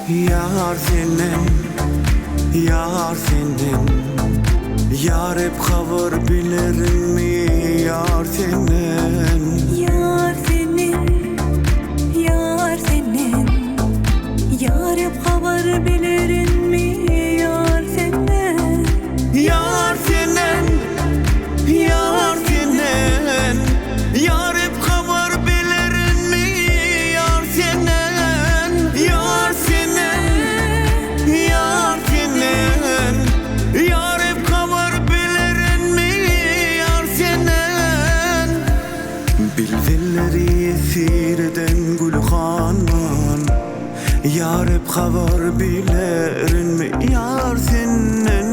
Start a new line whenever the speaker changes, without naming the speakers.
Ýar senden, ýar senden, Ýa Reb habar bilerinmi ýar senden.
Ýar senden, ýar senden, Ýa Reb habar bilerinmi ýar senden.
Ýar senden, ýar senden, Ýa Reb habar bilerinmi ýar senden. Ýar senden, ýar senden, Ýa Reb habar bilerinmi ýar senden. Bilbilleri ýesir eden gülhandan, Ýa Reb habar bilerinmi ýar senden.